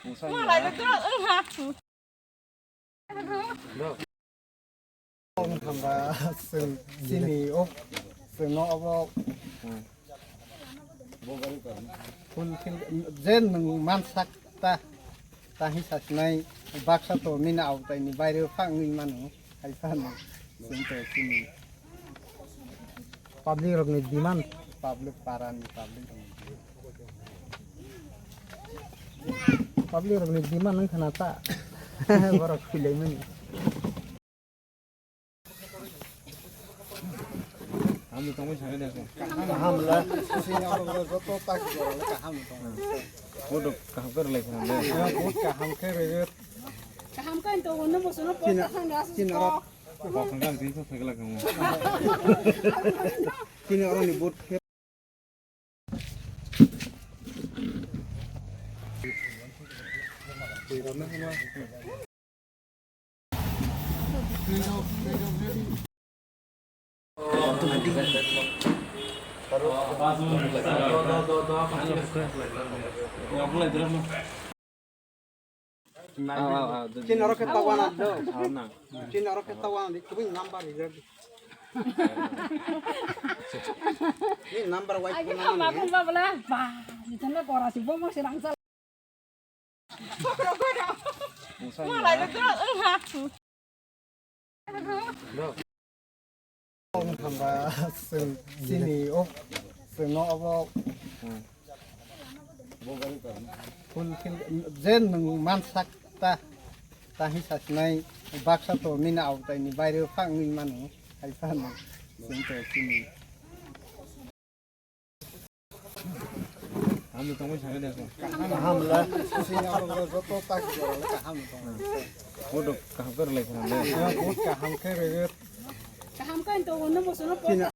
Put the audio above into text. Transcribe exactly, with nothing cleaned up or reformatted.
Malai le to wng ha. Wng thangba chwng chini o chwngno obo fulfill je nwng mansak ta, ta hi sasinai baksa to nini aotaini baire phangwi mano hai phano chwng to chini. Public rokni demand. Public parani public rokni. Public rokni demand wngkha na ta. Borok philaimani. Hamle tongwi sana de. Hamle. Sini oro joto tak jora le kaham tong. Bodo kaham khe rwlai khana le. Bodo kaham khe rwgwi. Kaham khe to wono bosono pota thang da. Chini oro. Baksa gang tin sa sagla kamo. Chini oro ni board khe. Chini oro khe tawana do. Chini oro khe tawana di. Kubui number ri. Ni number wai phone number. Ba, ni thanla kora si bomo se rangsa. Malai le to wng ha. Wng thangba chwng chini o chwngno obo fulfill je nwng mansak ta, ta hi sasinai baksa to nini aotaini baire phangwi mano hai phano chwng to chini. Hamle tongwi sana de. Kaham le. Sini oro joto tak jora le kaham tong. Bodo kaham khe rwlai khana le. Bodo kaham khe rwgwi. Kaham khe to wono bosono pota.